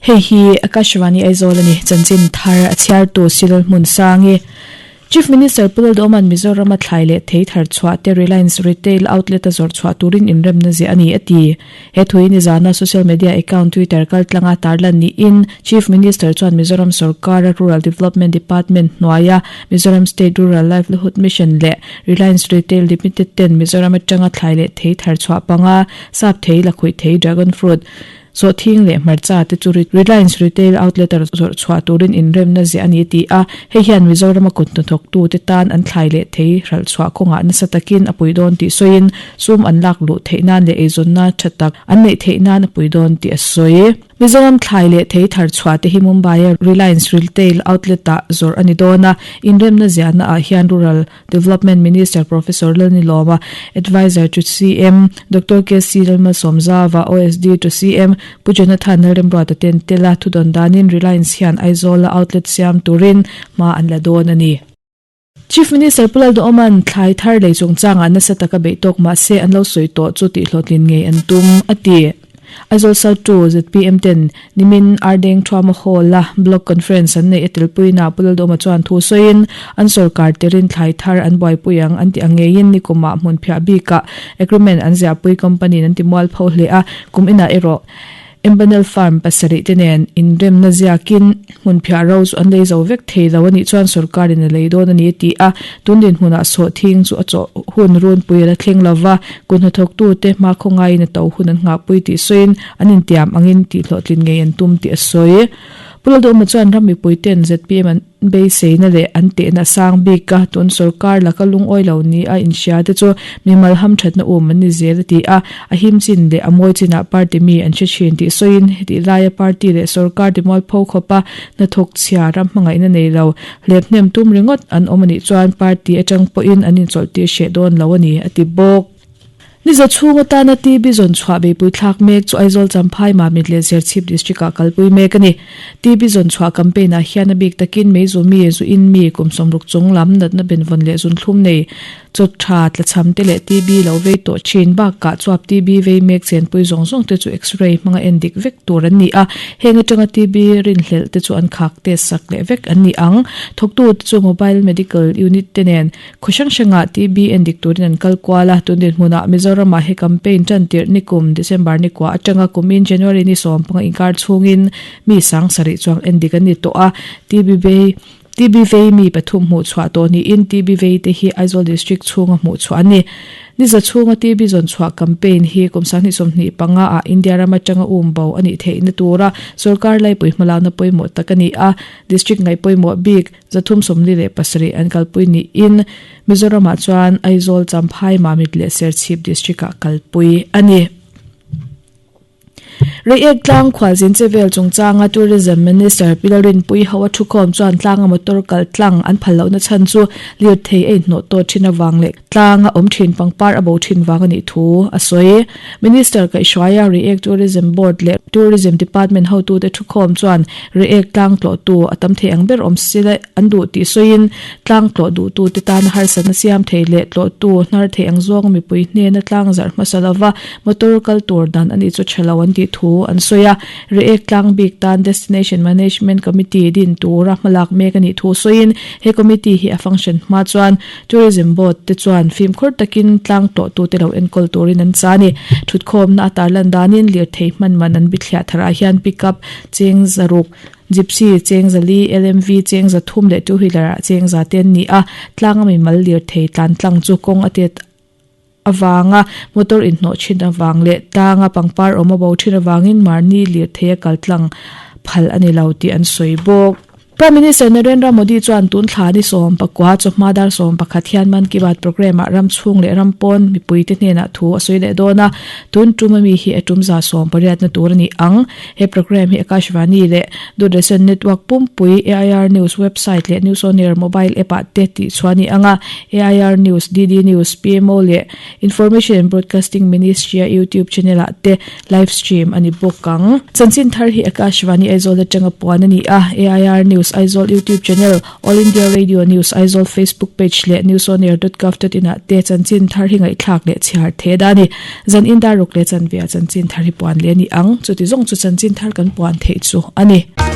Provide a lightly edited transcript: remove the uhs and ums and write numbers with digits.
Hei hi Akashvani Aizawl a ni, chanchin thar a chhiartu Silal Hmunsangi. Chief Minister Pu Lalduhoma'n Mizoram a thlai leh thei thar chhuah te Reliance Retail Outlet a zawrh chhuah turin inremna ziah a ni a ti. He thu hi nizana social media account Twitter kaltlanga tarlan niin Chief Minister chuan Mizoram sorkara Rural Development Department hnuaia Mizoram State Rural Livelihood Mission leh Reliance Retail Limited ten Mizoram atanga thlai leh thei thar chhuah panga sap thei, lakhuih thei, dragon fruit, Sawhthing leh hmarcha te chu Reliance Retail Outlet a zawrh chhuah turin inremna ziah a ni ti a, hei hian Mizorama kut hnathawktute tan an thlai leh thei hralh chhuah kawngah nasa takin a pui dawn tih sawiin sum an lak luh theih nan leh eizawnna tha tak an neih theih nan a pui dawn tih a sawi. Mizoram thlai leh thei thar chhuah te hi Mumbai-a Reliance Retail Outlet-ah zawrh a ni dawn a, inremna ziahna ah hian Rural Development Minister Professor Lalnilawma, Adviser to CM Doctor KC Lalmalsawmzava, OSD to CM Pu Jonathan Lalremruata ten tela thudawn danin Reliance hian Aizawla outlet siam turin hma an la dawn a ni. Chief Minister Pu Lalduhoma'n thlai thar lei chungchangah nasa taka beih tawk mahse an lo sawi tawh chu tihhlawhtlin ngei an tum, a ti. Aizawl South 2 zpm ten nimin Ardeng Thuama Hall a Block Conference an neih a telpuina Pu Lalduhoma chuan thu sawiin an sorkar terin thlai thar an buaipui ang an tih ang ngeiin nikumah hmunphiah bikah agreement an ziahpui company in an ti mual pho hle a, kum inah erawh Empanel Farm pasarih te nen inremna ziakin hmunphiah ro chu an lei zo vek thei lo a nih chuan sorkarin a lei dawn a ni a ti a, tun dinhmunah sawhthing chu a chawh hun runpui a la thleng lo va, kut hnathawktute hma khawngaiin a to hun an nghahpui tih sawiin an intiam angin tihhlawhtlin ngei an tum tih a sawi. Pu Lalduhma chuan ram mipuiten zpm an beiseina leh an tehna a sang bik a, tun sorkar laka lungawi lo ni a inhria te chu mimal hamthatna um an ni zel a ti a, a him chin leh a mawi chinah party mi an hre thin tih sawiin hetih laia party leh sorkar timualpho khawpa hnathawk chhia ram hmangaihna nei lo hlep hnem tum ringawt an awm a nih chuan party atang pawhin an inchawlhtir hreh dawn lo a ni a ti bawk. Niza chhung atana TB zawn chhuah beipui thlak mek chu Aizawl Champhai Mamit leh Serchhip District ah kalpui mek a ni. TB zawn chhuah campaign ah hian a bik takin meizu mi, zu in mi, kum sawmruk chung lam natna benvawn leh zunthlum nei chaw tha tlachham te leh TB lo vei tawh thin bakah chuap TB vei mek chenpui zawng zawng te chu X-ray hmanga en dik vek tur an ni a, heng atanga TB rinhlelh te chu an khak test sak leh vek an ni ang. Thawktu te chu Mobile Medical Unit te nen Khaw hrang hrangah TB en dik turin an kal kual a, tun dinhmunah Mizoramah he campaign tan tirh nikum December ni kua atanga kumin January ni sawmpanga inkar chhungin mi sang sarih chuang en dik an ni tawh a, TB vei TB vei mi pathum hmuh chhuah tawh niin TB vei te hi Aizawl District chhunga hmuh chhuah a ni. Ni za chhunga TB zawn chhuah campaign hi kum 2025 ah India ram atanga um bo a nih theihna tura sorkar laipui hmalakna pawimawh tak a ni a, District ngaihpawimawh bik 347 an kalpui niin Mizoramah chuan Aizawl, Champhai, Mamit leh Serchhip District-ah kalpui a ni. Reiek tlang khualzin chevel chungchanga Tourism Minister Pi Lalrinpuii ho a thukhawm chuan tlanga motor kal tlang an phal lohna chhan chu lirthei a inhnawh tawh thin avang leh tlanga awm thin pangpar a bo thin vang a nih thu a sawi. Minister kaihhruaia Reiek Tourism Board leh Tourism Department hotute thukhawm chuan Reiek tlang tlawhtu a tam thei ang ber awm sila an duh tih sawiin tlang tlawh duhtute tana harsatna siam thei leh tlawhtu hnar thei ang zawng mipui hnena tlang zarh hmasa lova motor kal tur dan a nih chu tha lo an tih thu an sawi a. Reiek tlang bik tan Destination Management Committee din tura hmalak mek a nih thu sawiin he committee hi a function hma chuan Tourism Board te chuan fimkhur takin tlang tlawhtute lo enkawl turin an cha a ni. Thutkhawmna a tarlan danin lirthei hman man an bithliah tharah hian pickup cheng zaruk, gypsy cheng zali, LMV cheng zathum leh two wheeler ah cheng za te an ni a. Tlanga mimal lirthei tlan tlang chu kawng a tet avanga motor inhnawh thin avang leh tlanga pangpar awm a bo thin avangin mahni lirthei a kal tlang phal a ni lo tih an sawi bawk. Prime Minister Narendra Modi chuan tun thla ni 11 chawhma dar 11 hian Mann Ki Baat programme ah ram chhung leh ram pawn mipuite hnenah thu a sawi leh dawn a, tun tum ami hi a tum za 18 na tur a ni ang. He programme hi Akashvani leh Doordarshan network pumpui, AIR News website leh News On Air mobile app ah te tih chhuah a ni ang a, AIR News, DD News, PMO leh Information and Broadcasting Ministry a YouTube channel ah te live stream a ni bawk ang. Chanchin thar hi Akashvani Aizawl atanga puan a ni a, AIR News. News Aizawl YouTube channel, All India Radio News Aizawl Facebook page leh newsonair.gov.in ah te chanchin thar hi ngaihthlak leh chhiar thei a ni. Zan in dar ruk leh chanve ah chanchin thar hi puan leh a ni ang. Chuti zawng chu chanchin thar kan puan theih chu a ni.